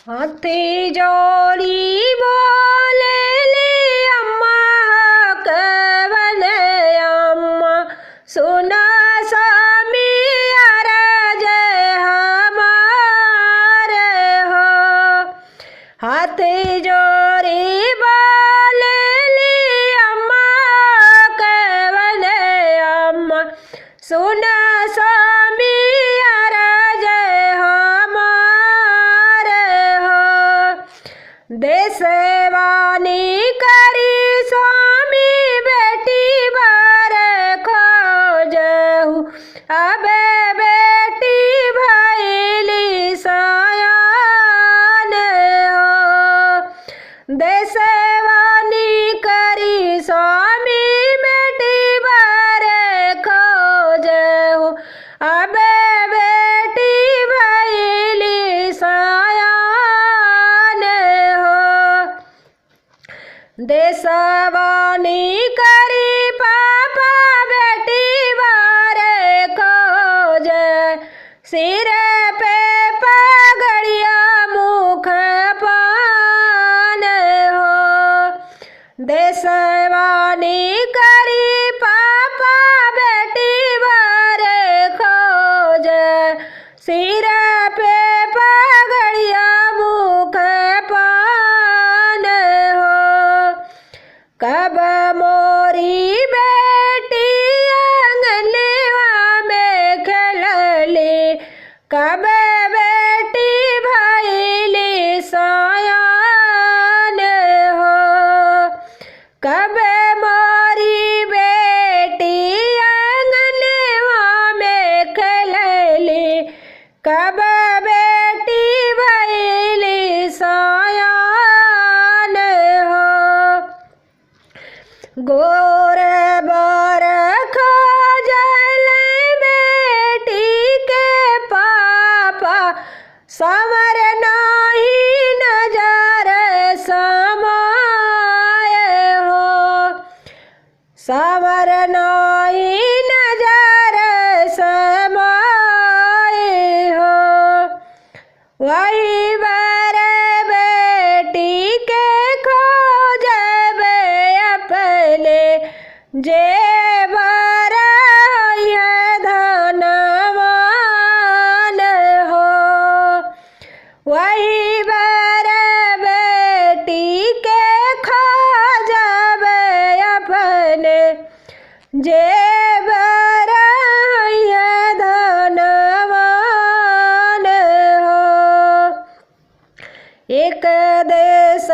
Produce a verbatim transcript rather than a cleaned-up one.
हाथी जोड़ी बोलेली अम्मा हो, कवन अम्मा, सुना स्वामी अरज हमार हो। हाथी जोड़ी बोलेली अम्मा, कवन अम्मा, सुना स्वामी अरज हमार हो। देशवानी करी स्वामी बेटी बर खोजहु, अबे बेटी भइली सयान हो। देशवानी करी स्वामी बेटी बर खोजहु, अबे बेटी भइली सयान हो। देशवानी करी पापा बेटी बर खोज, सिर पे पगड़िया मुख पान हो। देशवानी करी पापा बेटी बर खोज, सिर पे पगड़िया मुख पान हो। कब मोरी बेटी आंगनवा में खेलली, कब बेटी भइली सयान हो। कब मोरी बेटी आंगनवा में खेलली, कब बेटी भइली सयान हो। गोर बर खोजल बेटी के पापा, सावर नाही नजर समाय हो। सावर नाही नजर समाय हो। वही बर बेटी के खोजबे अपने, जे बर होइहे धनवान हो। वही बर बेटी के खोजबे अपने, जे बर होइहे धनवान हो। एक देश